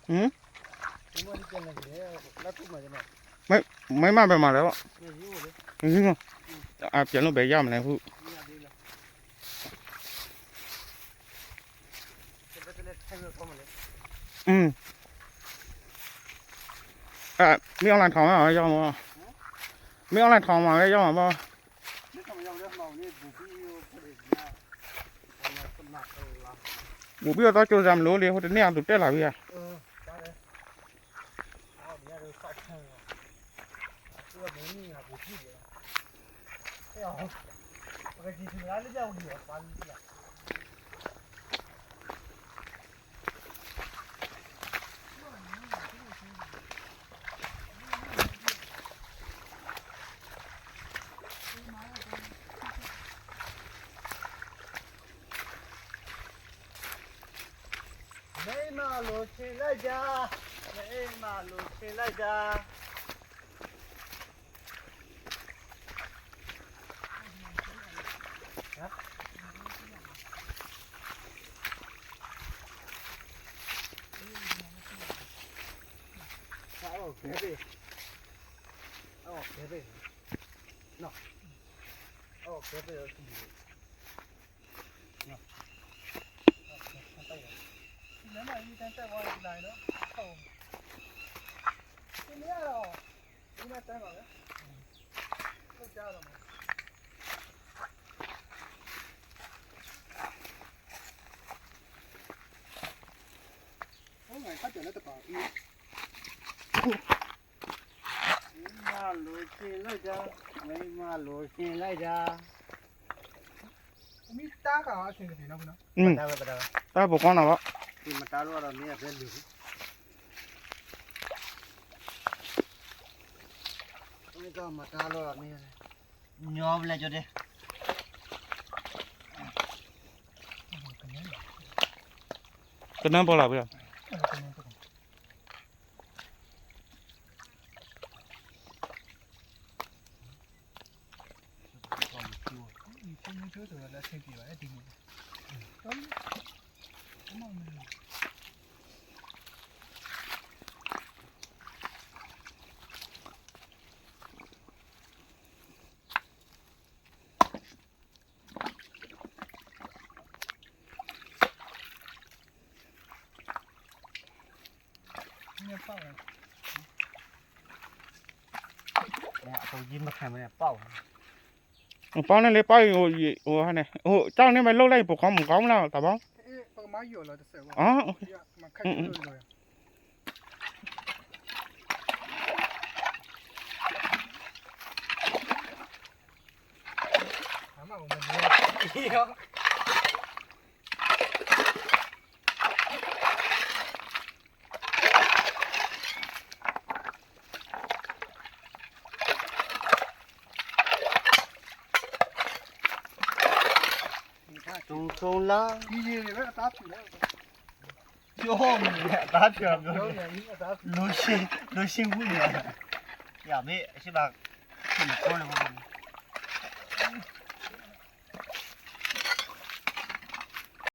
ဟမ်? ไม่ ไม่มาแบบมาแล้วอะ อืม อ่ะ เปลี่ยนรูปแบบย่ามอะไรพูด อืม อ่ะ ไม่เอาลายทองมาเอาย่อมา ไม่เอาลายทองมาก็ย่อมาบ่ ဘူးပီၢ်သီကၠိဇာမလိလံ ဟိုတန့ၢ်အသူတဲလၢ်ဝံၤဧါ မ့ၢ်မၤလိာ်ဆ့လၢယၤ, မ့ၢ်မၤလိာ်ဆ့လၢယၤ. မၤလိာ်ဆ့လၢယၤ, မ့ၢ်မၤလိာ်ဆ့လၢယၤ. မ့ၢ်တၢ်ခါအဆင်တပြေနီၤ, တၢ်ပကီနီၤဘၣ်, မတၤလိဒီးမ့ၢ်အဖဲလံၤ, မတၤလိဒီးမ့ၢ်, ညီဘျဲၣ်ကၠိဒဲး, ကနၢၤပီၤလီၤဝဲ. ပီၢ်န့ၣ်လၢပီၢ်အံၤ, အိၣ်ဟဲန့ၣ်, ကၠီန့ၣ်မ့ၢ်လိၣ်လၢအံၤ ပကီမုၢ်ကီမုၢ်လၢတၢ်ဘီ, အၢ တုံထုံလါ, ယိမ့ၢ်အတၢ်ဖျိ, လိၣ်ရှ့ဝံၤန့ၣ်, ယမ့ၢ်အရှ့ဘၣ်, နကိးလၢ